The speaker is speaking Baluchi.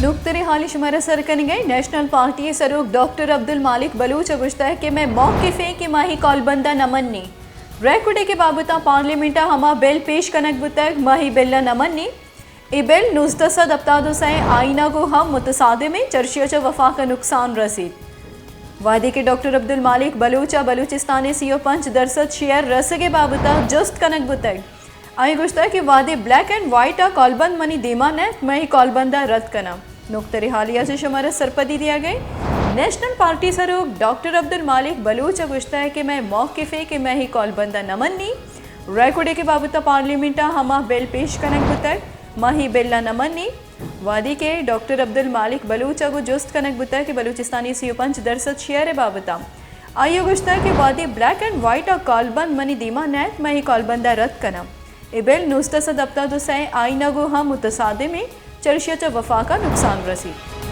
نوکتریں حالی شمارا سر کنگ ءَ ایں۔ نیشنل پارٹی ءِ سروک ڈاکٹر عبدالمالک بلوچ ءَ گوشتگ کہ مئے موقف ایں کہ ما اے کالبند ءَ نہ منیں۔ ریکوڈک ءِ بابت ءَ پارلیمنٹ ءَ ہما بل پیش کنگ بوتگ، ما اے بل ءَ نہ منیں۔ اے بل نوزدہ سد ہپتاد ءُ سئے آئین ءَ گوں ہم متصادم ایں، چرشی ءَ چہ وفاق ءَ نقصان رسیت۔ وہدے کہ ڈاکٹر عبدالمالک بلوچ ءَ بلوچستان ءِ سی ءُ پنچ درسد شیئر رسگ ءِ بابت ءَ جست کنگ بوتگ، آئی ءَ گوشتگ کہ وہدے بلیک اینڈ وائٹ ءَ کالبند منی دیما نئیت، من اے کالبند ءَ رد کناں۔ نوکتریں حالی ءَ چہ شمارا سرپدی دیگ ءَ ایں۔ نیشنل پارٹی سروک ڈاکٹر عبدالمالک بلوچ ءَ گوشتگ کہ مئے موقف ایں کہ مئے اے کالبند ءَ نہ منیں۔ ریکوڈک ءِ بابت ءَ پارلیمنٹ ءَ ہما بل پیش کنگ بوتگ، ما اے بل ءَ نہ منیں۔ وہدے کہ ڈاکٹر عبدالمالک بلوچ ءَ گوں جست کنگ بوتگ کہ بلوچستان ءِ سی ءُ پنچ درسد شیئر ءِ بابت ءَ، آئی ءَ گوشتگ کہ وہدے بلیک اینڈ وائٹ ءَ کالبند منی دیما نئیت، من اے کالبند ءَ رد کناں۔ اے بل نوزدہ سد ہپتاد ءُ سئے آئین ءَ گوں ہم متصادم ایں، چرشی ءَ چہ وفاق ءَ نقصان رسیت۔